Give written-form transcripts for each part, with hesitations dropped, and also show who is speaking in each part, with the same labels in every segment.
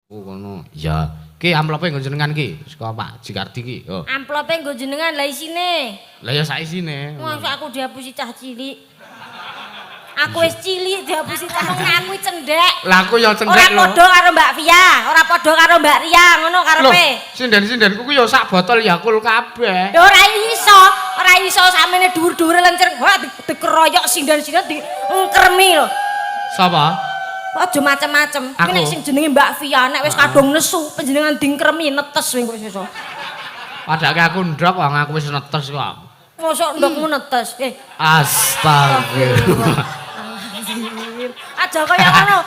Speaker 1: Oh ngono. Iya. Ki amplope nggo jenengan ki, saka Pak Jikardi ki. Oh.
Speaker 2: Amplope nggo jenengan lah isine.
Speaker 1: Lah ya sak isine.
Speaker 2: Masa aku dihapusi cah cilik. Aku wis cilik dihapusi cah wong aku cendhek.
Speaker 1: Lah aku ya
Speaker 2: Ora
Speaker 1: cendhek lho.
Speaker 2: padha karo Mbak Via, ora padha karo Mbak Ria, ngono
Speaker 1: Loh,
Speaker 2: karepe.
Speaker 1: sinden-sindenku ku ya sak botol Yakult kabeh.
Speaker 2: Ya ora iso samene dhuwur-dhuwure lencer, wah dikeroyok sinden-sinden diengkremi lho.
Speaker 1: Sapa?
Speaker 2: Aja macem-macem. Kuwi nek
Speaker 1: Aku?
Speaker 2: sing jenenge Mbak Via nek wis kadung nesu, panjenengan dingkremi netes kowe kok sesuk.
Speaker 1: Padake aku ndok wong aku wis netes kok.
Speaker 2: Mosok ndokmu netes. Eh,
Speaker 1: Astagfirullah.
Speaker 2: Aja kaya ngono.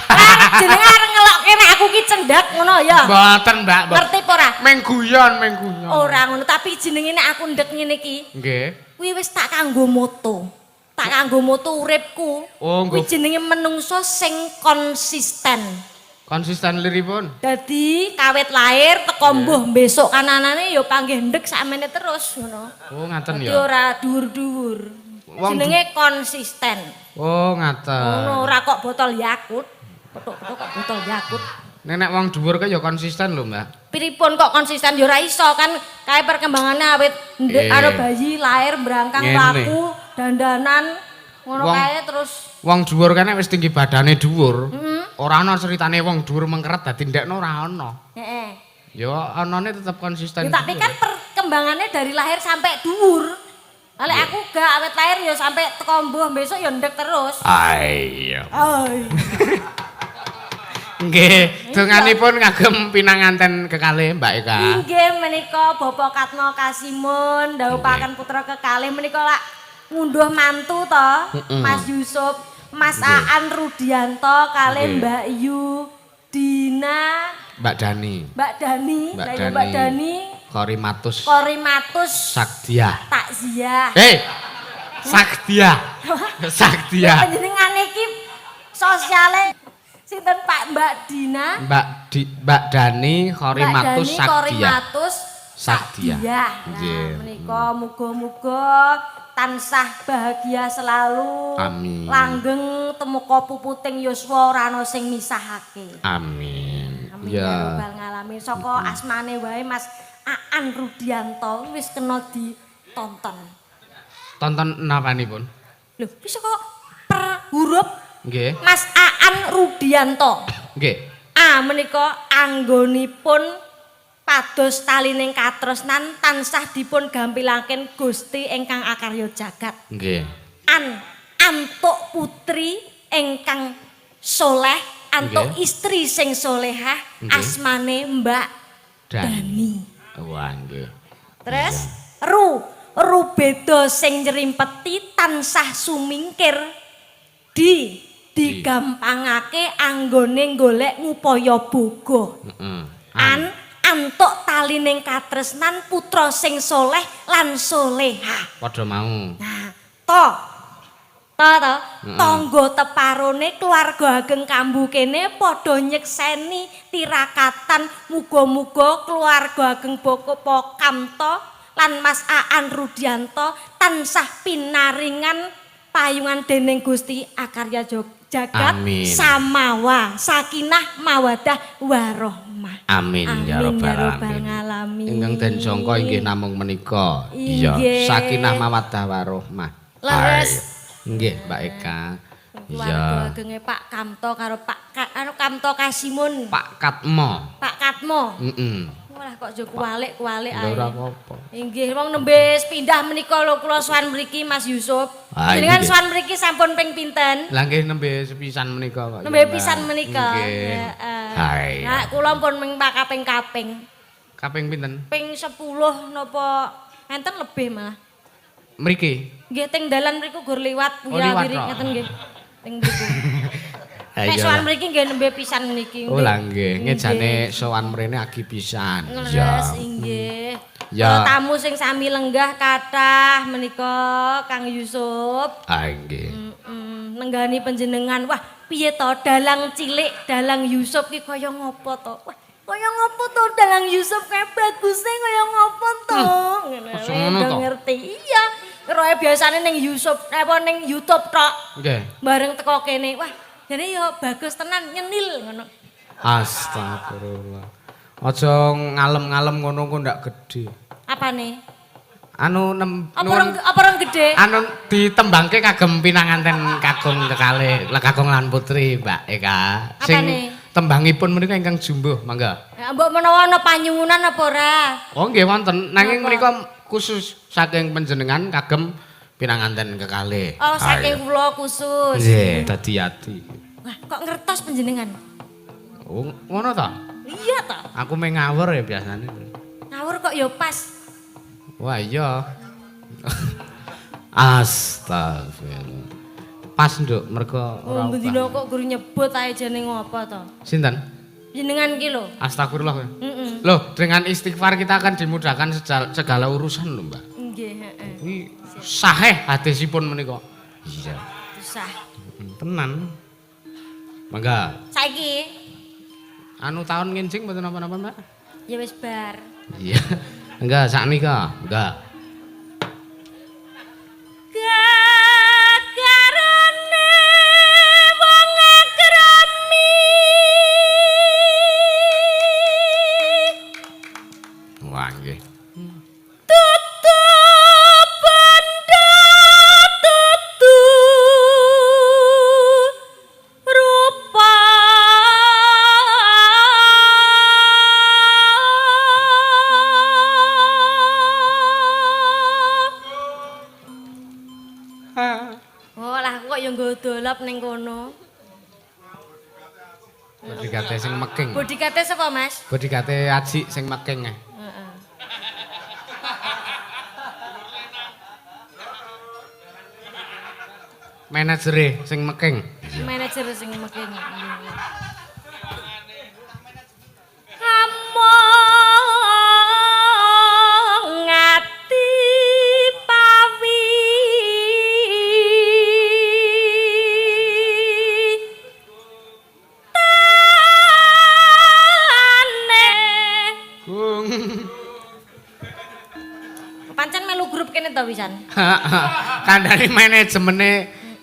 Speaker 2: Lah jenenge arep ngelokke nek aku ki cendak ngono ya.
Speaker 1: Mboten, Mbak. Mbak.
Speaker 2: Ngerti apa ora?
Speaker 1: Meng guyon, meng guyon.
Speaker 2: Ora ngono, tapi jenenge nek aku ndek ngene iki,
Speaker 1: Nggih.
Speaker 2: kuwi wis tak kanggo moto. Tak kanggo moto uripku.
Speaker 1: Oh,
Speaker 2: Kuwi
Speaker 1: nggo
Speaker 2: jenenge menungso sing konsisten.
Speaker 1: Konsisten liripun.
Speaker 2: Dadi kawit lahir teko mbuh besok kananane ya panggih ndek sakmene terus ngono.
Speaker 1: Oh, ngaten
Speaker 2: Dadi
Speaker 1: ya.
Speaker 2: ora dhuwur-dhuwur.
Speaker 1: Wong
Speaker 2: Jenenge konsisten.
Speaker 1: Oh, ngaten.
Speaker 2: Ngono ora kok botol Yakult. Petuk-petuk kok botol Yakult.
Speaker 1: Nek nek wong dhuwur kae ya konsisten lho, Mbak.
Speaker 2: Pripun kok konsisten ya ora iso kan kae perkembangannya awit ndek karo bayi lahir brangkang
Speaker 1: Ngene.
Speaker 2: mlaku dandanan ngono kae terus.
Speaker 1: Wong dhuwur kan nek wis tinggi badane dhuwur. Ora ana ceritane wong dhuwur mengkeret dadi ndekno ora ana. Ya anane tetep konsisten.
Speaker 2: Ya, tapi kan perkembangannya dari lahir sampai dhuwur. Lah lek aku gak awet lahir ya sampai teko mbuh besok ya ndek terus.
Speaker 1: Ayo.
Speaker 2: Ai.
Speaker 1: Nggih, donganipun kagem pinanganten kekalih Mbak Eka.
Speaker 2: Inggih menika Bapak Katno Kasimun dhawuhaken putra kekalih menika lak ngunduh mantu to, Mas Yusuf, Mas Aan Rudianto kalih Mbak Yu Dina.
Speaker 1: Mbak Dani.
Speaker 2: Mbak Dani,
Speaker 1: Mbak
Speaker 2: lah ya
Speaker 1: Dani.
Speaker 2: Mbak Dani.
Speaker 1: Korimatus.
Speaker 2: Korimatus.
Speaker 1: Sakdiah.
Speaker 2: Takziah.
Speaker 1: Hei. Sakdiah. Sakdiah.
Speaker 2: Panjenengane iki sosiale sinten Pak Mbak Dina?
Speaker 1: Mbak Dani Korimatus
Speaker 2: Mbak Dani
Speaker 1: Sakdiah.
Speaker 2: Korimatus
Speaker 1: Sakdiah.
Speaker 2: Sakdiah. Nah, menika muga-muga tansah bahagia selalu.
Speaker 1: Amin.
Speaker 2: Langgeng temuka puputing yuswa ora ana sing misahake.
Speaker 1: Amin.
Speaker 2: Amin ya rabbal ngalamin. Saka asmane wae Mas Aan Rudianto wis kena ditonton.
Speaker 1: Tonton napanipun?
Speaker 2: Lho, bisa kok per huruf. Mas Aan Rudianto. A menika anggonipun pados talining katresnan tansah dipun gampilaken Gusti ingkang akarya jagat. An antuk putri ingkang soleh, antuk istri sing solehah asmane Mbak
Speaker 1: Dani.
Speaker 2: Dani.
Speaker 1: Wah, nggih.
Speaker 2: Terus ru ru beda sing nyrimpeti tansah sumingkir di digampangake anggone golek ngupaya boga. An antuk talining katresnan putra sing soleh lan solehah.
Speaker 1: Padha mau.
Speaker 2: Nah, to. To to, tangga teparone keluarga ageng kambu kene padha nyekseni tirakatan muga-muga keluarga ageng Boko Kamto lan Mas Aan Rudianto tansah pinaringan payungan dening Gusti Akarya Jagat
Speaker 1: Amin.
Speaker 2: samawa sakinah mawadah warohmah.
Speaker 1: Amin ya
Speaker 2: Amin
Speaker 1: rabbal
Speaker 2: ya rabbal
Speaker 1: alamin.
Speaker 2: alamin.
Speaker 1: Ingkang den sangka inggih namung menika. Iya, sakinah mawaddah warohmah.
Speaker 2: Leres.
Speaker 1: Ayo. Nggih, Mbak Eka.
Speaker 2: Keluarga agenge Pak Kamto karo Pak anu Kamto Kasimun.
Speaker 1: Pak Katmo.
Speaker 2: Pak Katmo.
Speaker 1: Heeh.
Speaker 2: Walah kok jo kuwalik-kuwalik
Speaker 1: Lha
Speaker 2: ae.
Speaker 1: ora apa-apa.
Speaker 2: Inggih, wong nembe pindah menika lho kula sowan mriki Mas Yusuf.
Speaker 1: Ah,
Speaker 2: Jenengan
Speaker 1: inggih.
Speaker 2: sowan mriki sampun ping pinten?
Speaker 1: Lah nggih nembe sepisan menika kok.
Speaker 2: Nembe
Speaker 1: ya, Mbak.
Speaker 2: pisan menika.
Speaker 1: Nggih.
Speaker 2: Heeh.
Speaker 1: Hai.
Speaker 2: Nah, kula pun ming kaping-kaping.
Speaker 1: Kaping pinten?
Speaker 2: Ping 10 napa enten lebih malah.
Speaker 1: Mriki.
Speaker 2: Nggih teng dalan mriku gur liwat
Speaker 1: Oh, liwat
Speaker 2: wira-wiri
Speaker 1: kok.
Speaker 2: ngeten nggih. Teng mriku.
Speaker 1: Ha
Speaker 2: Nek
Speaker 1: iya.
Speaker 2: sowan mriki nggih nembe pisan niki.
Speaker 1: Oh lah nggih, ngejane sowan mrene agi pisan.
Speaker 2: Leres inggih.
Speaker 1: Ya.
Speaker 2: Para tamu sing sami lenggah kathah menika Kang Yusuf.
Speaker 1: Ah nggih.
Speaker 2: Nenggani panjenengan. Wah, piye to dalang cilik dalang Yusuf ki kaya ngopo to? Wah, kaya ngopo to dalang Yusuf kae baguse kaya ngopo to? Ngene.
Speaker 1: Kok ngono
Speaker 2: udah
Speaker 1: to?
Speaker 2: ngerti. Iya. Roe biasane ning Yusuf apa ning YouTube tok.
Speaker 1: Nggih.
Speaker 2: Bareng teko kene, wah, jane yo bagus tenan nyenil ngono.
Speaker 1: Astagfirullah. Aja ngalem-ngalem ngono kok ndak gedhe.
Speaker 2: Apane?
Speaker 1: Anu nem
Speaker 2: Apa orang apa orang gede?
Speaker 1: Anu ditembangke kagem pinanganten kakung kekalih, kakung lan putri Mbak Eka. Sing
Speaker 2: Apane?
Speaker 1: tembangipun menika ingkang jumbuh, mangga.
Speaker 2: Ya, mbok menawa ana panyuwunan apa ora?
Speaker 1: Oh nggih wonten, nanging
Speaker 2: Napa?
Speaker 1: menika khusus saking panjenengan kagem pinanganten kekalih.
Speaker 2: Oh, saking kula khusus.
Speaker 1: Nggih, dadi ati.
Speaker 2: Wah, kok ngertos panjenengan?
Speaker 1: Oh, ngono ta?
Speaker 2: Iya ta.
Speaker 1: Aku meh ngawur ya biasane.
Speaker 2: Ngawur kok ya pas.
Speaker 1: Wah iya. Astagfirullah. Pas nduk mergo ora.
Speaker 2: Wong bendina kok guru nyebut ae jane ngopo to?
Speaker 1: Sinten?
Speaker 2: Jenengan ki lho.
Speaker 1: Astagfirullah.
Speaker 2: Heeh.
Speaker 1: Loh, dengan istighfar kita akan dimudahkan segala urusan lho, Mbak.
Speaker 2: Nggih, heeh.
Speaker 1: Kuwi sahih hadisipun menika. Iya.
Speaker 2: Susah.
Speaker 1: Tenan. Mangga.
Speaker 2: Saiki
Speaker 1: Anu tahun ngincing mboten napa-napa, Mbak?
Speaker 2: ya wis bar.
Speaker 1: Iya. Enggak, saknika. Enggak.
Speaker 2: Gagarane wong akrami.
Speaker 1: Wah, nggih.
Speaker 2: Tutu bondo tutu rupa. Oh lah kok yo nggo dolap ning kono.
Speaker 1: Bodyguard sing meking.
Speaker 2: Bodyguard sapa, Mas?
Speaker 1: Bodyguard Aji sing meking.
Speaker 2: Heeh.
Speaker 1: Manajere sing meking.
Speaker 2: Manajer sing meking. Among ati pawi tane.
Speaker 1: Gung.
Speaker 2: Pancen melu grup kene to wisan.
Speaker 1: Kandhane manajemene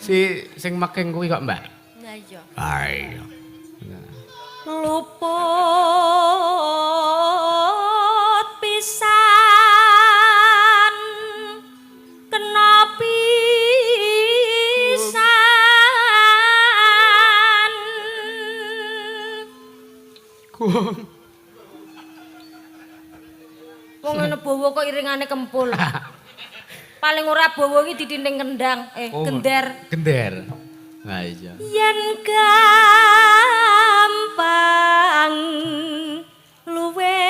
Speaker 1: si sing meking kuwi kok, Mbak.
Speaker 2: Lah iya.
Speaker 1: Ah iya.
Speaker 2: Luput pisan kena pisan.
Speaker 1: Gung.
Speaker 2: Wong ngene bawa kok iringane kempul. Paling ora bawa iki didinding kendang,
Speaker 1: Oh,
Speaker 2: gender.
Speaker 1: Gender. Lah iya.
Speaker 2: Yen gampang luwe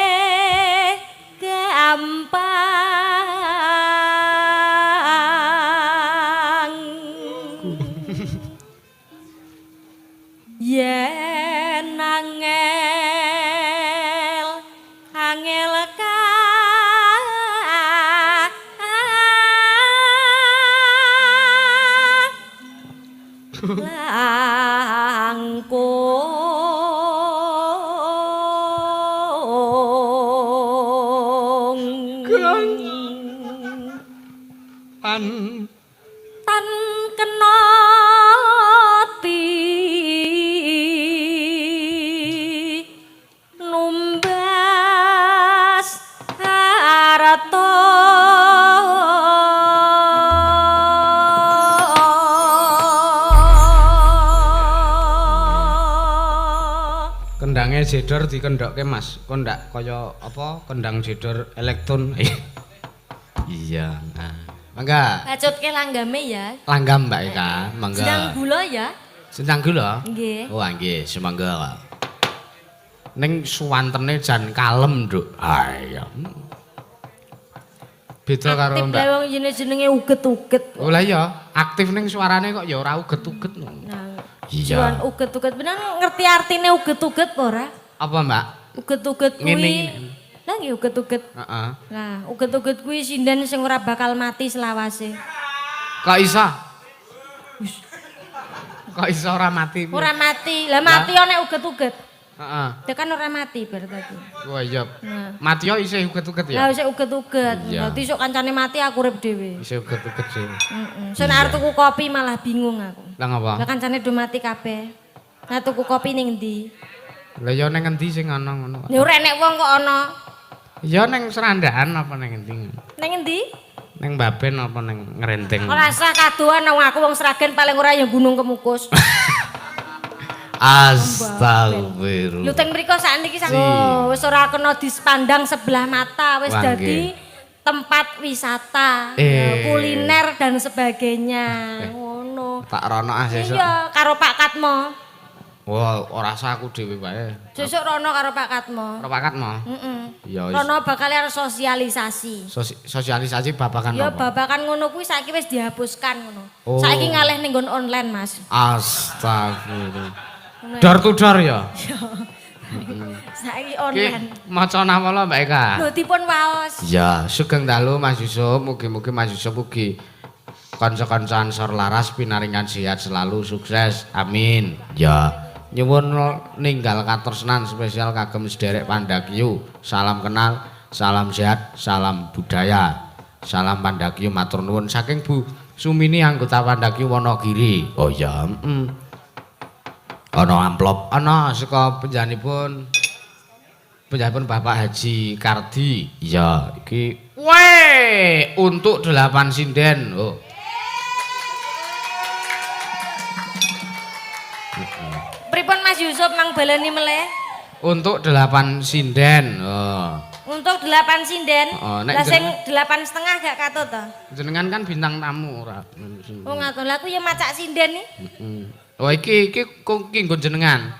Speaker 2: gampang. Yen angel angel ka langkung
Speaker 1: Tan
Speaker 2: tan kena ti numbas harta.
Speaker 1: Kendange jedor dikendokke Mas. Kok ndak kaya apa kendang jedor elektron. Iya. Nah. Mangga.
Speaker 2: Bacutke langgame ya.
Speaker 1: Langgam Mbak Eka, mangga.
Speaker 2: Jenang gula ya.
Speaker 1: Jenang gula?
Speaker 2: Nggih.
Speaker 1: Oh nggih, sumangga. Ning suwantene jan kalem, Nduk. Ah iya. Beda karo
Speaker 2: Aktif
Speaker 1: Mbak.
Speaker 2: lah wong jenenge uget-uget.
Speaker 1: Oh lah iya, aktif ning suarane kok ya ora uget-uget.
Speaker 2: Nah,
Speaker 1: Iya.
Speaker 2: Cuman uget-uget bener ngerti artine uget-uget apa ora?
Speaker 1: Apa, Mbak?
Speaker 2: Uget-uget kuwi.
Speaker 1: Ngene, ngene.
Speaker 2: Lah nggih uget-uget.
Speaker 1: Heeh.
Speaker 2: Lah, uget-uget kuwi sinden sing ora bakal mati selawase.
Speaker 1: Kok iso? Kok iso ora mati?
Speaker 2: Ora mati. Lah mati yo nek uget-uget.
Speaker 1: Heeh.
Speaker 2: Dia kan ora mati berarti.
Speaker 1: Wah iya.
Speaker 2: Nah.
Speaker 1: Mati yo isih uget-uget ya?
Speaker 2: Lah isih uget-uget.
Speaker 1: Iya.
Speaker 2: Dadi sok kancane mati aku urip dhewe.
Speaker 1: Isih uget-uget sih.
Speaker 2: Heeh. Sok nek arep tuku kopi malah bingung aku.
Speaker 1: Lah ngapa?
Speaker 2: Lah kancane do mati kabeh. Nah tuku kopi ning ndi?
Speaker 1: Lah ya ning endi sing ana ngono?
Speaker 2: Ya ora enek wong kok ana.
Speaker 1: Ya ning Serandaan apa ning endi?
Speaker 2: Ning endi?
Speaker 1: Ning Baben apa ning Ngrenteng?
Speaker 2: Ora usah kadohan wong aku wong Sragen paling ora ya Gunung Kemukus.
Speaker 1: Astagfirullah.
Speaker 2: Lho teng mriko sakniki wis ora kena dipandang sebelah mata, wis dadi tempat wisata, kuliner dan sebagainya. Ngono.
Speaker 1: Tak rono ah sesuk.
Speaker 2: Iya, karo Pak Katmo.
Speaker 1: Wah, ora usah aku dhewe wae.
Speaker 2: Sesuk rono karo Pak Katmo.
Speaker 1: Karo Pak Katmo?
Speaker 2: Heeh.
Speaker 1: Ya wis.
Speaker 2: Rono bakal arep sosialisasi.
Speaker 1: Sosialisasi babagan
Speaker 2: Ya
Speaker 1: apa?
Speaker 2: babakan ngono kuwi saiki wis dihapuskan ngono.
Speaker 1: Oh.
Speaker 2: Saiki ngalih ning nggon online, Mas.
Speaker 1: Astagfirullah. Door to door ya?
Speaker 2: Saiki
Speaker 1: Ki
Speaker 2: online.
Speaker 1: maca nawala Mbak Eka.
Speaker 2: Lho dipun waos.
Speaker 1: Ya, sugeng dalu Mas Yusuf, mugi-mugi Mas Yusuf ugi kanca-kanca Ansor Laras pinaringan sehat selalu, sukses. Amin. Ya. Nyuwun ninggal katresnan spesial kagem sederek Pandakyu. Salam kenal, salam sehat, salam budaya. Salam Pandakyu matur nuwun saking Bu Sumini anggota Pandakyu Wonogiri. Oh ya, heeh. Ana amplop, ana saka penjanipun Bapak Haji Kardi. Iya, iki weh untuk 8 sinden. Oh.
Speaker 2: Pripun Mas Yusuf mang baleni meleh?
Speaker 1: Untuk 8 sinden. Oh.
Speaker 2: Untuk 8 sinden.
Speaker 1: Oh, nek
Speaker 2: Lah sing 8,5 gak katut to?
Speaker 1: Jenengan kan bintang tamu ora.
Speaker 2: Oh ngaten. Lah aku ya macak sinden nih.
Speaker 1: Heeh. Oh iki iki nggon jenengan.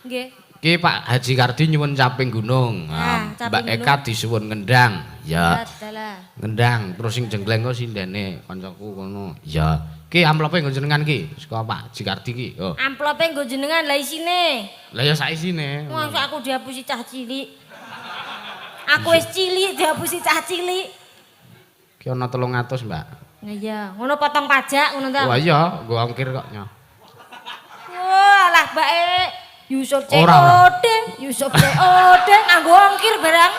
Speaker 2: Nggih.
Speaker 1: Iki Pak Haji Kardi nyuwun caping gunung.
Speaker 2: Ah, caping
Speaker 1: Mbak Eka disuwun ngendang. Ya.
Speaker 2: Adalah.
Speaker 1: Ngendang terus sing jenggleng kok sindene kancaku kono. Ya. Ki amplope nggon jenengan ki saka Pak Haji Kardi ki. Oh.
Speaker 2: Amplope nggo jenengan lah isine.
Speaker 1: Lah ya sak isine.
Speaker 2: Masa aku dihapusi cah cilik. Aku wis cilik dihapusi cah cilik.
Speaker 1: Ki ana 300, Mbak.
Speaker 2: Nah iya, ngono potong pajak ngono ta.
Speaker 1: Wah iya, nggo ongkir kok nyo.
Speaker 2: Wah, lah mbake Yusuf
Speaker 1: Ora, ora.
Speaker 2: COD, Yusuf COD nganggo ongkir barang.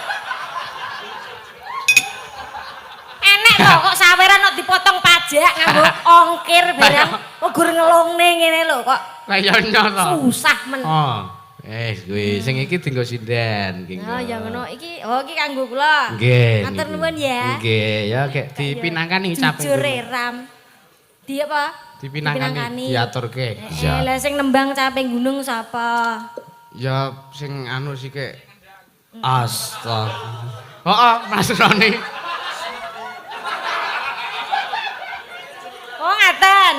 Speaker 2: Enek to kok saweran kok dipotong pajak nganggo ongkir barang. Kok gur ngelungne ngene lho kok
Speaker 1: Lah iya nyo to.
Speaker 2: susah men.
Speaker 1: Oh. Kuwi sing iki dienggo sinden ki.
Speaker 2: Oh, ya ngono iki. Oh, iki kanggo kula.
Speaker 1: Nggih.
Speaker 2: Matur nuwun ya.
Speaker 1: Nggih, ya gek dipinangkani caping.
Speaker 2: Jujur ram. Di apa?
Speaker 1: Dipinangkani, diaturke.
Speaker 2: Lah sing nembang caping gunung sapa?
Speaker 1: Ya sing anu sike. Astaga. Heeh, Mas Roni.
Speaker 2: Oh, ngaten.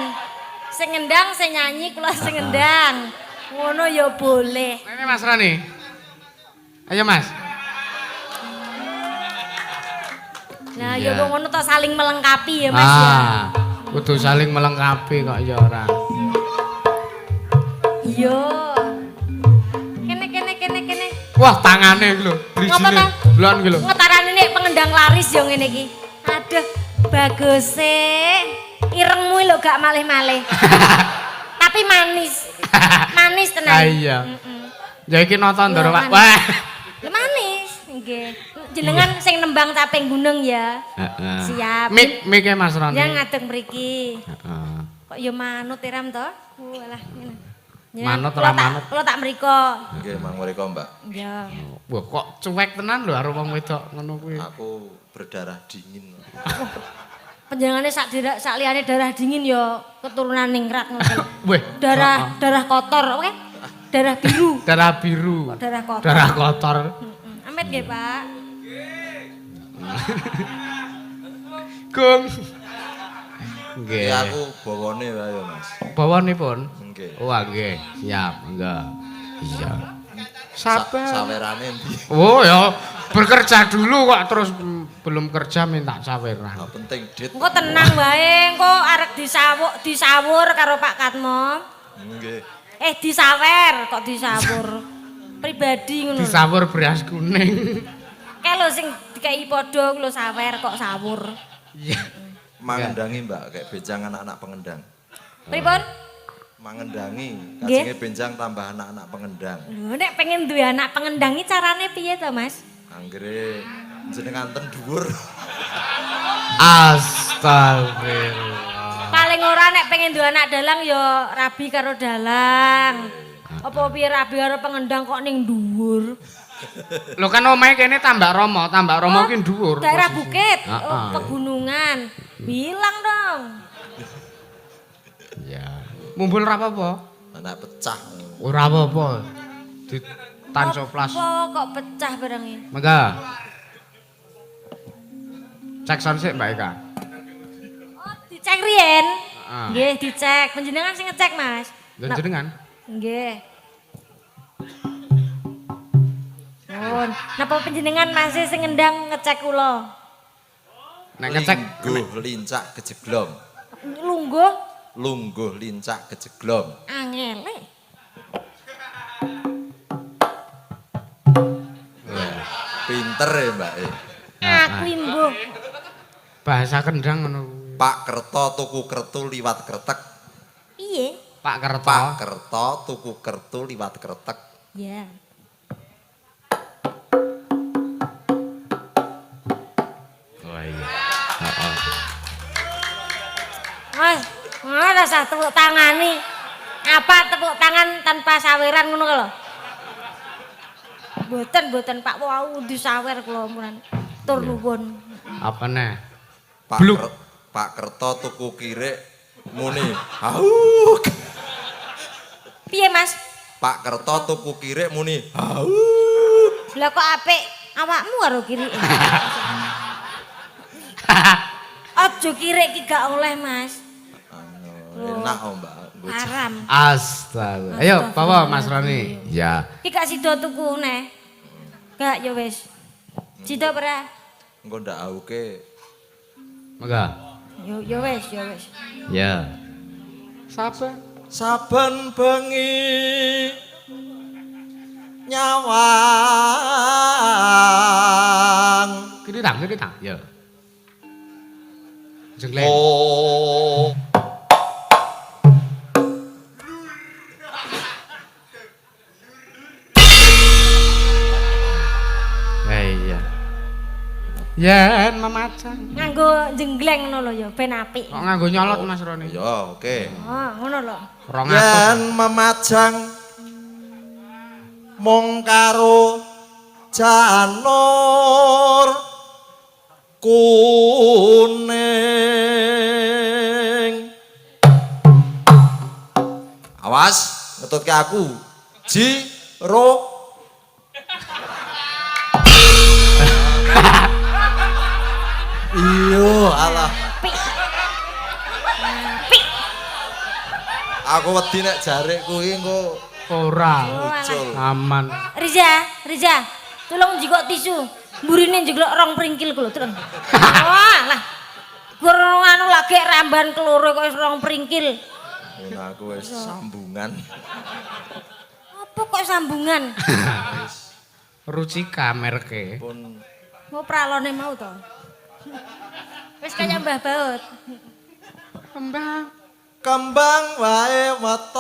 Speaker 2: Sing ngendang sing nyanyi kula sing ngendang. Ngono ya boleh.
Speaker 1: Ini Mas Roni. Ayo Mas.
Speaker 2: Nah, ya wong ngono to saling melengkapi ya Mas ya.
Speaker 1: Kudu saling melengkapi kok ya ora.
Speaker 2: Iya. Kene kene kene kene.
Speaker 1: Wah, tangane iki lho,
Speaker 2: Ngapa
Speaker 1: drijine.
Speaker 2: ta?
Speaker 1: Delok iki lho.
Speaker 2: Ngetarane nek pengendang laris ya ngene iki. Aduh, baguse. Irengmu lho gak malih-malih. Tapi manis. Manis tenan.
Speaker 1: Ah iya. Ya iki nata ndoro Pak.
Speaker 2: Wah. Manis. Nggih. Jenengan sing nembang caping gunung ya.
Speaker 1: Heeh.
Speaker 2: Siap.
Speaker 1: Mik mike Mas Roni.
Speaker 2: Ya ngadeg mriki.
Speaker 1: Heeh.
Speaker 2: Kok ya manut Ram to? Walah ngene.
Speaker 1: Manut ora manut.
Speaker 2: Kula tak mriko.
Speaker 3: Nggih, mang mriko, Mbak.
Speaker 2: Iya.
Speaker 1: Wah, kok cuek tenan lho karo wong wedok ngono kuwi.
Speaker 3: Aku berdarah dingin.
Speaker 2: Panjenengane sak sak liyane darah dingin ya keturunan ningrat ngono.
Speaker 1: Weh,
Speaker 2: Darah kotor, oke? Darah biru.
Speaker 1: Darah biru.
Speaker 2: Darah kotor.
Speaker 1: Darah kotor.
Speaker 2: Amit nggih, Pak.
Speaker 1: Gung. Nggih.
Speaker 3: Ya aku bawane wae ya, Mas.
Speaker 1: Bawanipun?
Speaker 3: Nggih.
Speaker 1: Wah, nggih. Siap, enggak. Iya. Sabar.
Speaker 3: Sawerane ndi?
Speaker 1: Oh ya, bekerja dulu kok terus belum kerja minta saweran.
Speaker 3: Gak penting dit.
Speaker 2: Engko tenang wae, engko arek disawuk disawur karo Pak Katmo.
Speaker 3: Nggih.
Speaker 2: Disawer kok disawur. Pribadi ngono.
Speaker 1: Disawur beras kuning.
Speaker 2: Kae lho sing dikei padha lho sawer kok sawur.
Speaker 1: Iya.
Speaker 3: Mangendangi, Mbak, kayak benjang anak-anak pengendang.
Speaker 2: Pripun?
Speaker 3: Mangendangi, kajenge benjang tambah anak-anak pengendang.
Speaker 2: Lho nek pengen duwe anak pengendang iki carane piye to, Mas?
Speaker 3: Anggere jenengan ten dhuwur.
Speaker 1: Astagfirullah.
Speaker 2: Paling ora nek pengen duwe anak dalang ya rabi karo dalang. Apa piye rabi arep pengendang kok ning dhuwur?
Speaker 1: Lho kan omahe kene Tambak Romo, Tambak Romo ki dhuwur.
Speaker 2: Daerah
Speaker 1: posisi.
Speaker 2: bukit, oh,
Speaker 1: Heeh.
Speaker 2: pegunungan. Bilang dong.
Speaker 1: Ya. Mumbul ora apa-apa.
Speaker 3: Anak pecah.
Speaker 1: Ora apa-apa. Di tansoplas.
Speaker 2: Apa kok pecah barangnya?
Speaker 1: Mangga. Cek sound sik Mbak Eka.
Speaker 2: Oh, dicek riyen.
Speaker 1: Heeh.
Speaker 2: Nggih, dicek. Panjenengan sing ngecek, Mas.
Speaker 1: Lha jenengan?
Speaker 2: Nggih. Nuwun. Napa panjenengan Mas sing ngendang ngecek kula?
Speaker 1: Nek ngecek
Speaker 3: Lungguh lincak kejeglong.
Speaker 2: Lungguh
Speaker 3: Lungguh lincak kejeglong.
Speaker 2: angele.
Speaker 3: Pinter ya Mbak e.
Speaker 2: Aku imbuh.
Speaker 1: Bahasa kendang ngono kuwi.
Speaker 3: Pak Kerto tuku kertu liwat kretek.
Speaker 2: Piye?
Speaker 1: Pak Kerto.
Speaker 3: Pak Kerto tuku kertu liwat kretek.
Speaker 2: Ya.
Speaker 1: Oh iya. Heeh.
Speaker 2: Mas, ora usah tepuk tangani. Apa tepuk tangan tanpa saweran ngono lho. Mboten, mboten Pak, wau disawer kula mulan. Tur nuwun.
Speaker 1: Apa neh?
Speaker 3: Pak
Speaker 1: Bluk.
Speaker 3: Pak Kerto tuku kirik muni. Hauk.
Speaker 2: Piye, Mas?
Speaker 3: Pak Kerto tuku kirik muni. Hauk.
Speaker 2: Lah kok apik awakmu karo kirike. Aja kirik ki gak oleh, Mas.
Speaker 3: Enak oh Mbak.
Speaker 2: Haram.
Speaker 1: Astaga. Ayo, bawa Mas Roni. Ya.
Speaker 2: Ki gak sida tuku neh. Gak ya wis. Sida ora?
Speaker 3: Engko ndak auke.
Speaker 1: Mangga.
Speaker 2: Yo yo wis, yo wis.
Speaker 1: Ya. Saben
Speaker 3: Saben bengi nyawang.
Speaker 1: Kiri tang, kiri tang. Ya. Jengleng.
Speaker 3: Oh.
Speaker 1: Iya. Yen memacang.
Speaker 2: Nganggo jenggleng ngono lho ya ben apik.
Speaker 1: Kok nganggo nyolot Mas Roni?
Speaker 3: Ya, oke.
Speaker 2: Oh, ngono lho.
Speaker 1: 200.
Speaker 3: Yen memajang mung karo janur kuning. Awas, ngetutke aku. Ji ro. Iyo, alah.
Speaker 2: Apik. Apik.
Speaker 3: Aku wedi nek jarik kuwi engko
Speaker 1: Ora.
Speaker 3: muncul.
Speaker 1: Aman.
Speaker 2: Riza, Riza, tolong jikok tisu. Mburine jeglok rong pringkil ku lho, tolong. Wah, lah. Gur anu lagi ramban keloro kok wis rong pringkil.
Speaker 3: Ngono aku wis sambungan.
Speaker 2: Apa kok sambungan?
Speaker 1: Rucika merke.
Speaker 3: Pun
Speaker 2: Mau pralone mau to. Wis kaya Mbah Baut.
Speaker 1: Kembang.
Speaker 3: Kembang wae weton.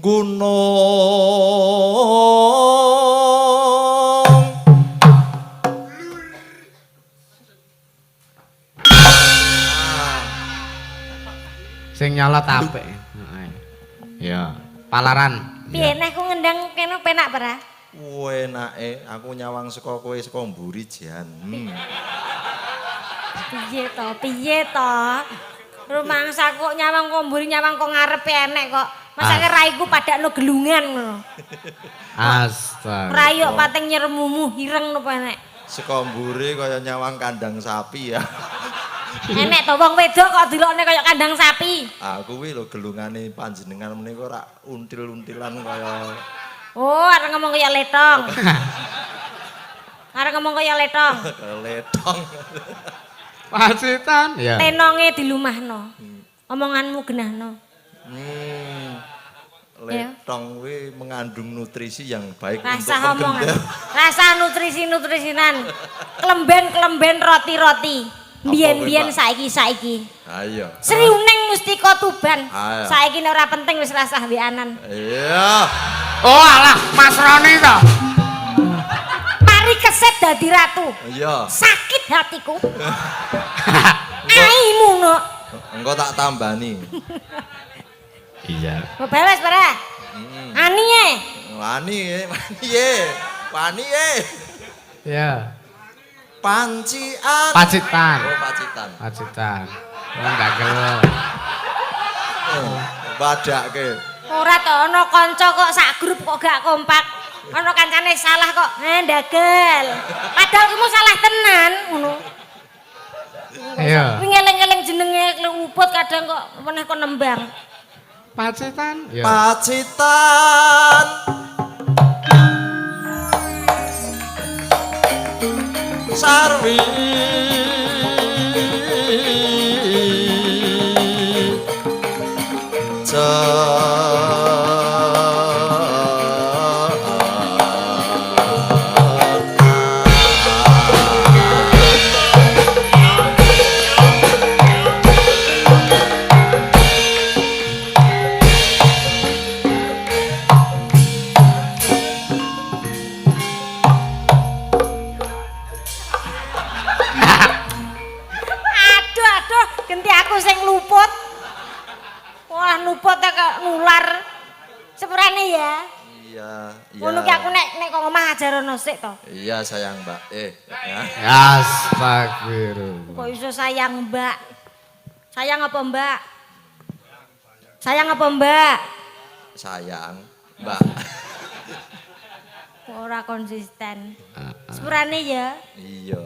Speaker 3: Gunung.
Speaker 1: Sing nyolot apik. Heeh. Ya, palaran.
Speaker 2: Piye nek aku ngendang kene penak ora?
Speaker 3: Enake aku nyawang saka kowe saka mburi jan.
Speaker 2: Piye to? Piye to? Rumangsa kok nyawang kok mburi nyawang kok ngarepe enek kok. Masake raiku padakno gelungan ngono.
Speaker 1: Astaga.
Speaker 2: Rai kok pating nyermumu ireng napa enek.
Speaker 3: Saka mburi kaya nyawang kandang sapi ya.
Speaker 2: Enek to wong wedok kok dilokne kaya kandang sapi.
Speaker 3: Ah kuwi lho gelungane panjenengan menika ora until-untilan kaya.
Speaker 2: Oh, arep ngomong kaya letong. Arep ngomong kaya letong.
Speaker 3: Letong.
Speaker 1: Pacitan. Ya.
Speaker 2: Tenonge dilumahno. Omonganmu genahno.
Speaker 3: Letong kuwi mengandung nutrisi yang baik
Speaker 2: Rasa
Speaker 3: untuk
Speaker 2: omongan.
Speaker 3: penggender.
Speaker 2: Rasa nutrisi-nutrisinan. Klemben-klemben roti-roti. Biyen-biyen saiki-saiki.
Speaker 3: Ayo.
Speaker 2: Sri Uning Mustika Tuban.
Speaker 3: Ayo.
Speaker 2: Saiki nek ora penting wis rasah weanan.
Speaker 3: Iya.
Speaker 1: Oh alah, Mas Roni to.
Speaker 2: Mari keset dadi ratu.
Speaker 3: Iya.
Speaker 2: Sakit hatiku. Aimu no.
Speaker 3: Engko tak tambani.
Speaker 1: Iya.
Speaker 2: Mbok bales ora? Ani e.
Speaker 3: Wani e, wani e. Wani e.
Speaker 1: Iya.
Speaker 3: Pancian.
Speaker 1: Pacitan.
Speaker 3: Oh, Pacitan.
Speaker 1: Pacitan. Wong gagel.
Speaker 3: Oh, padake.
Speaker 2: Ora to ana kanca kok sak grup kok gak kompak. Ana kancane salah kok ndagel. Padahal kuwi salah tenan ngono.
Speaker 1: Iya.
Speaker 2: Kuwi ngeling-eling jenenge luput kadang kok meneh kok nembang.
Speaker 1: Pacitan. Iya.
Speaker 3: Pacitan. Sarwi.
Speaker 2: Aduh aduh, genti aku sing luput. Wah, luput tak kok nular. Sepurane ya.
Speaker 3: Iya, iya.
Speaker 2: Ngono ki aku nek nek kok omah ajarono sik to.
Speaker 3: Iya sayang, Mbak. Ya.
Speaker 1: Astagfirullah.
Speaker 2: Kok iso sayang, Mbak? Sayang apa, Mbak? Sayang apa, Mbak?
Speaker 3: Sayang, Mbak.
Speaker 2: Kok ora konsisten. Sepurane ya.
Speaker 3: Iya.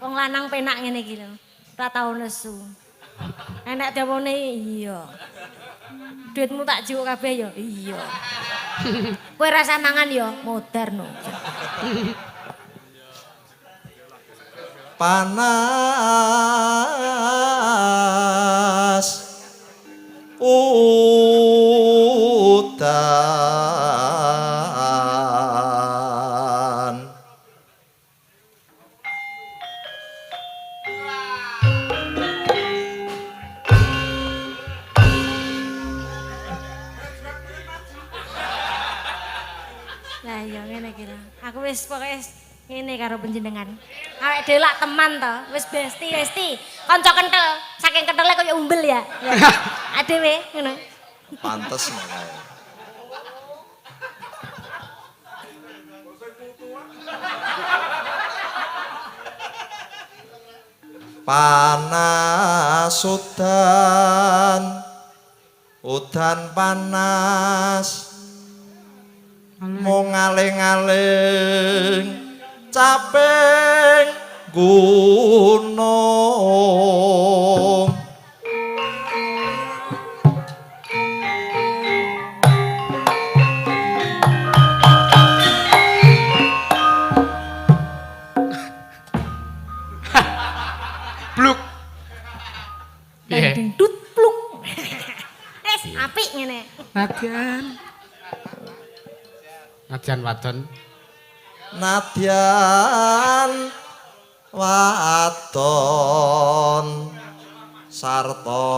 Speaker 2: Wong lanang penak ngene iki lho. Ora tau nesu. Enek dawone iya. Duitmu tak jikuk kabeh ya? Iya. Kowe rasa mangan ya modar no.
Speaker 3: Panas udan.
Speaker 2: Lah iya ngene iki lho. Aku wis pokoke ngene karo panjenengan. Awake dhewe lak teman to, wis besti-besti. Kanca kentel, saking kentele koyo umbel ya. Adewe ngono.
Speaker 3: Pantes makanya. Panas udan, udan panas, mung ngaling-aling caping gunung.
Speaker 1: Bluk. Piye?
Speaker 2: Banding tut plung. Wis apik ngene.
Speaker 1: Nadyan. Nadyan wadon.
Speaker 3: Nadyan wadon sarta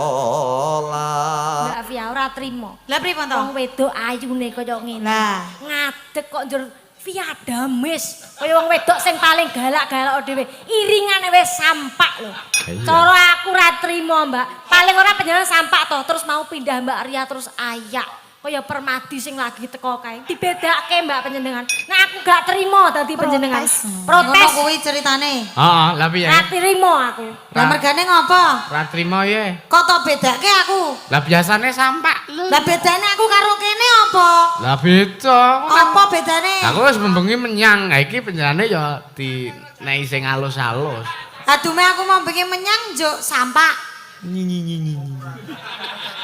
Speaker 3: lan
Speaker 2: Mbak Via ora trimo.
Speaker 4: Lah pripun to?
Speaker 2: Wong wedok ayune kaya ngene.
Speaker 4: Lah.
Speaker 2: Ngadeg kok njur Via Damis. Kaya wong wedok sing paling galak-galak dhewe. Iringane wis sampak lho.
Speaker 1: Iya.
Speaker 2: Cara aku ora trimo, Mbak. Paling ora panjenengan sampak to, terus mau pindah Mbak Ria terus ayak. Kaya permadi sing lagi teko kae. Dibedake Mbak panjenengan. Nah aku gak trimo dadi panjenengan.
Speaker 4: Ngono
Speaker 2: Protes.
Speaker 4: kuwi ceritane.
Speaker 1: Heeh, lah piye?
Speaker 2: Ora trimo aku.
Speaker 4: Lah mergane ngopo?
Speaker 1: Ra trimo ye.
Speaker 4: Kok to bedake aku?
Speaker 1: Lah biasane sampak lho.
Speaker 4: Lah bedane aku karo kene apa?
Speaker 1: Lah beda.
Speaker 4: Apa bedane?
Speaker 1: Aku wis membengi menyang. Ha iki panjenengane ya dinei sing alus-alus.
Speaker 4: Adume aku mau bengi menyang njuk sampak.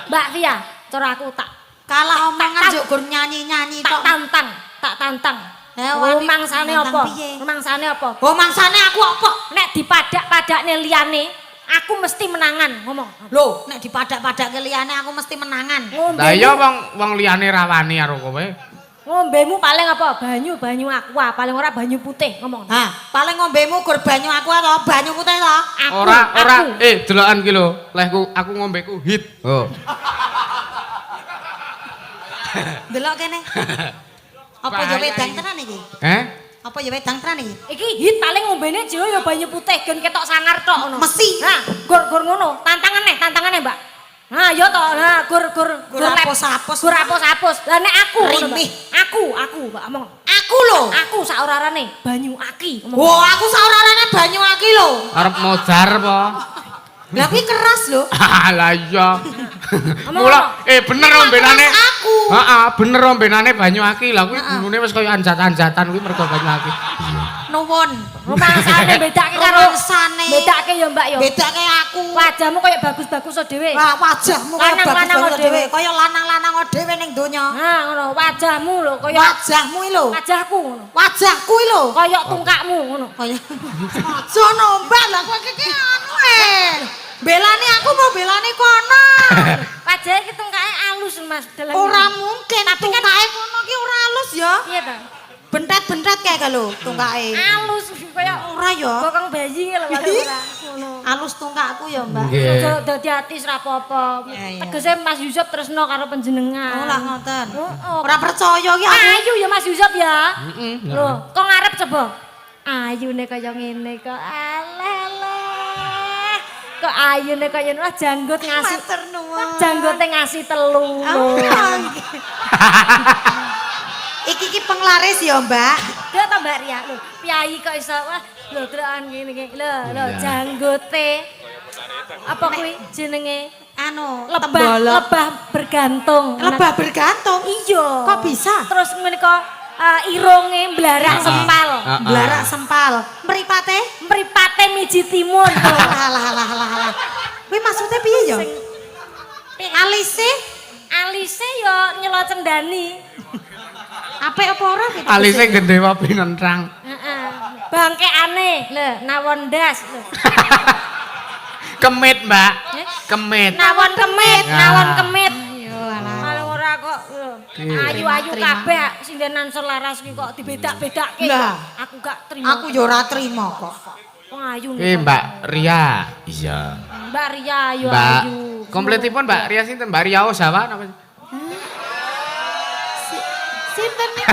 Speaker 2: Mbak Via, cara aku tak
Speaker 4: Kalah omongan njuk gur nyanyi-nyanyi
Speaker 2: tak
Speaker 4: tok.
Speaker 2: tantang, tak tantang.
Speaker 4: Eh, wani
Speaker 2: Rumangsane
Speaker 4: nantang
Speaker 2: apa?
Speaker 4: piye?
Speaker 2: Rumangsane apa?
Speaker 4: Oh mangsane aku apa?
Speaker 2: Nek dipadak-padakne liyane, aku mesti menangan, ngomong.
Speaker 4: Lho, nek dipadak-padake liyane aku mesti menangan.
Speaker 1: Lah iya wong wong liyane ra wani karo kowe.
Speaker 2: Ngombemu paling apa? Banyu, banyu aqua, paling ora banyu putih, ngomong.
Speaker 4: Hah, paling ngombemu gur banyu aqua to, banyu putih to.
Speaker 2: Aku,
Speaker 1: Ora ora
Speaker 2: aku.
Speaker 1: Delokan ki lho, lehku aku ngombeku hit. Oh.
Speaker 4: Delok kene. Apa ya
Speaker 1: Bahaya
Speaker 4: wedang
Speaker 1: iki.
Speaker 4: tenan iki?
Speaker 1: Eh?
Speaker 4: Apa ya wedang tenan iki?
Speaker 2: Iki hit paling ngombene jero ya banyu putih gen ketok sangar tok ngono.
Speaker 4: Mesti.
Speaker 2: Nah, gur-gur ngono. Tantangane, Mbak. Nah, ya toh, nah gur gur
Speaker 4: Gur apus-apus.
Speaker 2: Gur apus-apus. Lah nek aku ngono, Mbak.
Speaker 4: Rimih.
Speaker 2: Aku, Mbak omong.
Speaker 4: Aku lho.
Speaker 2: Aku saorarane banyu aki. Ngomong.
Speaker 4: Wah, aku saorarane banyu aki lho.
Speaker 1: Arep modar apa?
Speaker 4: Lah kuwi keras lho.
Speaker 1: Lah iya.
Speaker 2: Omong
Speaker 1: Mula bener ombenane.
Speaker 4: Keras aku.
Speaker 1: Heeh, bener ombenane banyu aki. Lah kuwi gulune wis kaya anjat-anjatan kuwi mergo banyu aki. Iya.
Speaker 4: Nuwun.
Speaker 2: Rumangsane bedake karo
Speaker 4: Rumangsane.
Speaker 2: Bedake ya, Mbak ya.
Speaker 4: Bedake aku.
Speaker 2: Wajahmu kaya bagus-bagus dhewe.
Speaker 4: Wah, wajahmu kaya
Speaker 2: Lanang-lanang
Speaker 4: bagus-bagus
Speaker 2: dhewe.
Speaker 4: dhewe, kaya lanang-lanang dhewe ning donya.
Speaker 2: Nah, ngono wajahmu lho kaya
Speaker 4: Wajahmu iki lho.
Speaker 2: wajahku ngono.
Speaker 4: Wajahku iki lho.
Speaker 2: Kaya tungkakmu ngono.
Speaker 4: Kaya aja nombak lah kowe iki anu eh. Belani aku mau belani kono.
Speaker 2: Wajahe iki tungkake alus Mas. Dalam
Speaker 4: Ora mungkin tungkake kono ki ora alus ya.
Speaker 2: Piye ta?
Speaker 4: Bentet-bentet kae ka lho tungkake.
Speaker 2: Alus kaya
Speaker 4: Ora ya.
Speaker 2: bokong bayi lho paling ora. Ngono.
Speaker 4: Alus tungkakku ya, Mbak.
Speaker 1: Nggih.
Speaker 2: Aja dadi ati ora apa-apa.
Speaker 4: Iya, iya.
Speaker 2: Tegese Mas Yusuf tresno karo panjenengan.
Speaker 4: Oh lah ngoten.
Speaker 2: Heeh.
Speaker 4: Ora percaya ki aku.
Speaker 2: Ayu ya Mas Yusuf ya.
Speaker 1: Heeh.
Speaker 2: Lho, kok ngarep coba? Ayune kaya ngene kok. Alah. Kok ayune kaya ngene, wah janggut ngasih.
Speaker 4: Matur nuwun.
Speaker 2: Janggote ngasih telu lho.
Speaker 4: Oh, nggih. Iki ki penglaris ya, Mbak.
Speaker 2: Dia ta Mbak Ria lho, piyayi kok iso wah lho delokan ngene iki. Lho, lho
Speaker 1: Iya.
Speaker 2: janggote. Apa kuwi jenenge?
Speaker 4: Anu,
Speaker 2: Lebah,
Speaker 4: tembolok.
Speaker 2: lebah bergantung.
Speaker 4: Lebah bergantung.
Speaker 2: Iya.
Speaker 4: Kok bisa?
Speaker 2: Terus menika irunge mblarak sempal.
Speaker 1: Heeh.
Speaker 4: Blarak sempal. Mripate?
Speaker 2: Mripate miji timun.
Speaker 4: Alah alah alah alah alah. Kuwi maksudnya piye ya? Alise
Speaker 2: Alise ya nyelo cendani.
Speaker 4: apik apa ora gitu?
Speaker 1: Alise gendhewa pinentrang.
Speaker 2: Heeh. Bangkeane lho, nawon ndas lho.
Speaker 1: Kemit, Mbak.
Speaker 2: Eh?
Speaker 1: Kemit.
Speaker 2: Nawon kemit,
Speaker 1: Ya.
Speaker 2: nawon kemit.
Speaker 4: Ayo alah.
Speaker 2: Malah ora kok lho.
Speaker 1: Iya.
Speaker 2: Ayu-ayu
Speaker 4: Terima.
Speaker 2: kabeh sindenan selaras ki kok dibedak-bedake.
Speaker 4: Lah.
Speaker 2: Aku gak terima.
Speaker 4: Aku ya ora trimo kok.
Speaker 2: Wong ayu
Speaker 1: Eh,
Speaker 2: nih.
Speaker 1: Mbak Ria. Iya.
Speaker 2: Mbak Ria ayu
Speaker 1: Mbak.
Speaker 2: ayu.
Speaker 1: Kompletipun Mbak Ria sinten? Mbak Ria Ozawa napa?
Speaker 5: Sinten nih?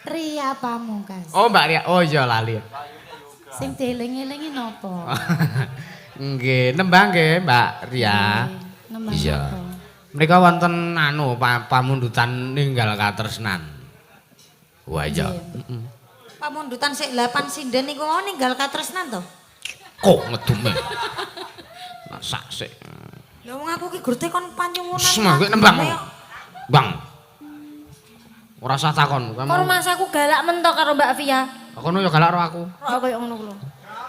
Speaker 5: Ria Pamungkas.
Speaker 1: Oh, Mbak Ria. Oh iya lali.
Speaker 5: Sing dieling-elingi napa?
Speaker 1: Nggih, nembang nggih Mbak Ria.
Speaker 5: Nembang
Speaker 1: Iya.
Speaker 5: napa?
Speaker 1: Menika wonten anu pamundutan ninggal katresnan. Wah iya. Heeh.
Speaker 4: Pamundutan sik 8 sinden niku mau ninggal katresnan to.
Speaker 1: Kok ngedume. Masak sik.
Speaker 4: Lah wong aku ki gurte kon panyuwunan.
Speaker 1: Semangke nembang. Bang. Ora usah takon.
Speaker 2: Kok rumangsaku galak mentok karo Mbak Via.
Speaker 1: Kono ya galak karo aku.
Speaker 2: Kok koyo ngono ku lho.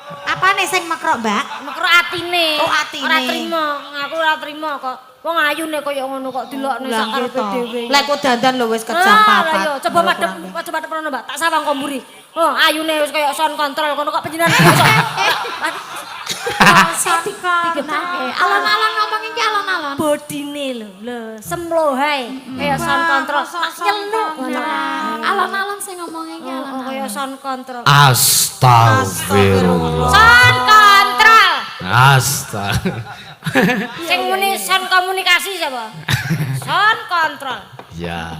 Speaker 4: Apane sing mekrok, Mbak?
Speaker 2: Mekro atine.
Speaker 4: Oh, atine.
Speaker 2: Ora trimo, aku ora trimo kok. Wong ayune koyo ngono kok dilokne sak karepe dhewe.
Speaker 4: Lek kok dandan lho wis kejam
Speaker 2: Ah, lah
Speaker 4: papat.
Speaker 2: iya, coba madhep, coba madhep rono, Mbak. Tak sawang kok mburi. Oh, ayune wis koyo sound control kono kok panjenengan iso.
Speaker 5: Digetake. Alon-alon ngomong iki alon-alon.
Speaker 2: Bodine lho, lho, semlohae kaya sound control. Tak nyeluk ngono.
Speaker 5: Alon-alon sing ngomong iki
Speaker 2: Oh,
Speaker 5: alon-alon.
Speaker 2: kaya sound control.
Speaker 1: Astagfirullah.
Speaker 2: Sound control.
Speaker 1: Astag.
Speaker 2: Sing muni sound komunikasi siapa? Sound control.
Speaker 1: Ya.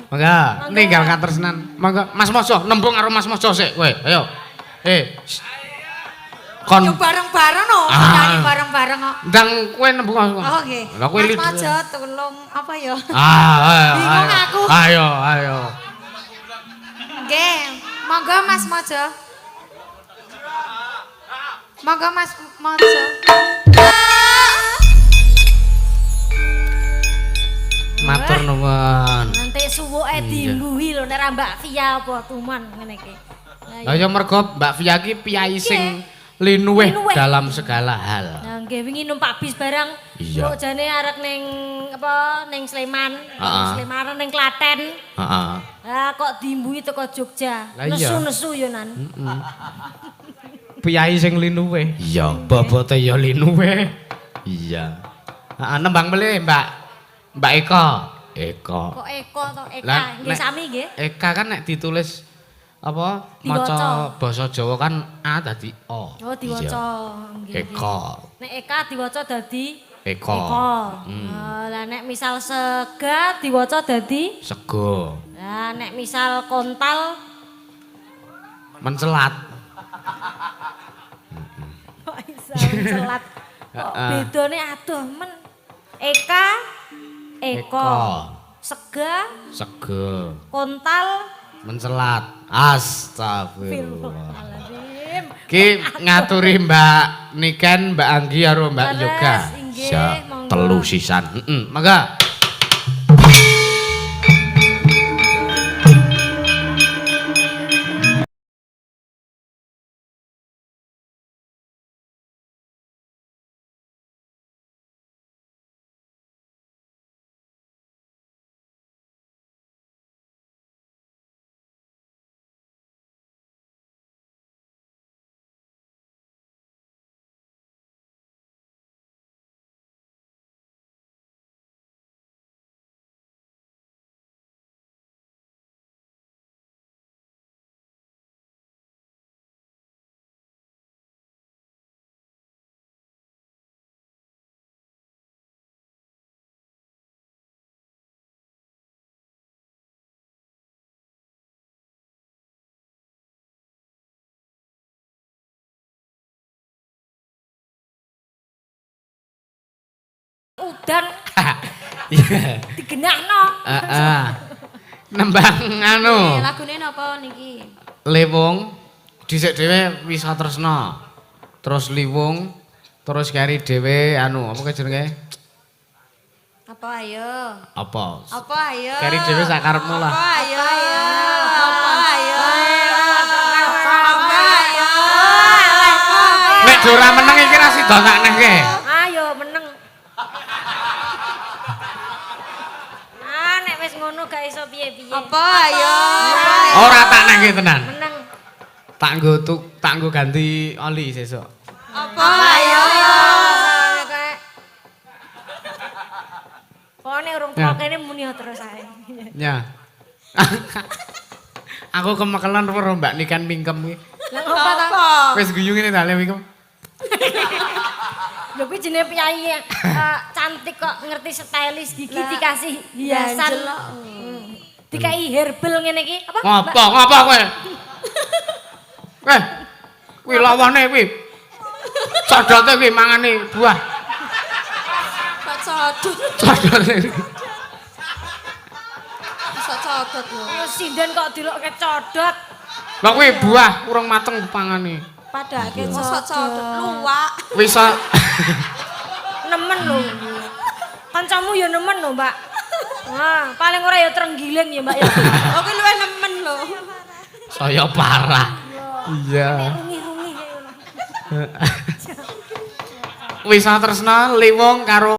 Speaker 1: Mangga ninggal katresnan. Mangga Mas Mojo nembung karo Mas Mojo sik kowe. Ayo. Eh. Kon
Speaker 4: Yo bareng-bareng no,
Speaker 1: Ah.
Speaker 4: nyanyi bareng-bareng kok.
Speaker 1: ndang kowe nembung aku.
Speaker 4: Oh nggih.
Speaker 1: Lah kowe
Speaker 4: Mas
Speaker 1: leader.
Speaker 4: Mojo tolong apa ya?
Speaker 1: Ah, ayo.
Speaker 4: Bingung
Speaker 1: ayo.
Speaker 4: aku.
Speaker 1: Ayo, ayo.
Speaker 4: Nggih, monggo Mas Mojo. Monggo Mas Mojo.
Speaker 1: Matur nuwun.
Speaker 2: Nanti suwuke
Speaker 1: Iya.
Speaker 2: diimbuhi lho nek ra Mbak Via apa tuman ngene iki.
Speaker 1: Lah ya mergo Mbak Via ki piyayi sing linuwih
Speaker 2: Linuwih.
Speaker 1: dalam segala hal.
Speaker 2: Nah, nggih wingi numpak bis barang.
Speaker 1: Iya.
Speaker 2: Kok jane arek ning apa ning Sleman,
Speaker 1: Heeh.
Speaker 2: Sleman ning Klaten.
Speaker 1: Heeh.
Speaker 2: Lah kok diimbuhi teko Jogja.
Speaker 1: Lah iya.
Speaker 2: Nesu-nesu yo nan.
Speaker 1: Piyayi sing linuwih. Iya, bobote ya linuwih. Iya. Heeh, nembang melih Mbak. Mbak Eka. Eka.
Speaker 2: Kok Eko to Eka
Speaker 1: Lah,
Speaker 2: nggih
Speaker 1: nek-
Speaker 2: sami nggih.
Speaker 1: Eka kan nek ditulis apa
Speaker 2: Diwaca.
Speaker 1: maca basa Jawa kan A dadi O.
Speaker 2: Oh diwaca.
Speaker 1: Iya.
Speaker 2: Nggih.
Speaker 1: Eka.
Speaker 2: Nek Eka diwaca dadi
Speaker 1: Eka.
Speaker 2: Eko.
Speaker 1: Hmm.
Speaker 2: Oh, lah nek misal sega diwaca dadi
Speaker 1: Sego.
Speaker 2: Lah nek misal kontal
Speaker 1: Mencelat.
Speaker 2: Kok iso mencelat. Kok
Speaker 1: Heeh.
Speaker 2: bedane adoh men. Eka Eko.
Speaker 1: Eko.
Speaker 2: Sega
Speaker 1: Sege.
Speaker 2: kontal
Speaker 1: Mencelat. Astagfirullah.
Speaker 2: Astagfirullahaladzim.
Speaker 1: Ki ngaturi Mbak Niken, Mbak Anggi karo Mbak
Speaker 2: Leres,
Speaker 1: Yoga.
Speaker 2: inggih,
Speaker 1: Siap,
Speaker 2: monggo.
Speaker 1: telu sisan. Heeh, mangga.
Speaker 2: Udan
Speaker 1: Iya.
Speaker 2: digenahno.
Speaker 1: Heeh. Nembang anu.
Speaker 5: Lagune napa niki?
Speaker 1: Lewung dhisik dhewe Wisa Tresna. Terus Liwung, terus keri dhewe anu apa ke jenenge?
Speaker 5: Apa ayo?
Speaker 1: Apa?
Speaker 5: Apa ayo?
Speaker 1: Keri dhewe sakarepmu lah.
Speaker 4: Apa ayo? Apa ayo? Apa ayo?
Speaker 1: Nek ora meneng iki ra sida tak nehke.
Speaker 2: Ayo meneng. Ah nek wis ngono gak iso piye-piye.
Speaker 4: Apa ayo?
Speaker 1: Ora tak nehke tenan.
Speaker 2: Meneng.
Speaker 1: Tak nggo tak nggo ganti oli sesuk.
Speaker 4: Apa ayo?
Speaker 2: Pokoknya urung
Speaker 1: Ya.
Speaker 2: tuwa kene muni terus ae.
Speaker 1: Ya. Aku kemekelan weruh Mbak Niken mingkem kuwi.
Speaker 2: Lah ngopo ta?
Speaker 1: Wis guyu ngene ta le mingkem.
Speaker 2: Lho kuwi jenenge piyayi cantik kok ngerti stylish gigi dikasih hiasan. Dikai herbal ngene iki apa?
Speaker 1: Ngopo ngopo kowe? Kowe. Kuwi lawane kuwi. Codote kuwi mangane buah.
Speaker 4: Kok codot?
Speaker 1: Codote.
Speaker 4: Bisa codot lho.
Speaker 2: Mbak? Sinden kok dilokke codot.
Speaker 1: Lah kuwi buah urung mateng pangane.
Speaker 4: Padake codot. Luwak.
Speaker 1: Wis
Speaker 2: Nemen lho. Kancamu ya nemen lho, Mbak. Wah, paling ora ya trenggiling ya, Mbak ya.
Speaker 4: Oke luwih nemen lho.
Speaker 1: saya parah. Iya.
Speaker 2: Rungi-rungi kaya ngono.
Speaker 1: Wisa Tresna Liwung karo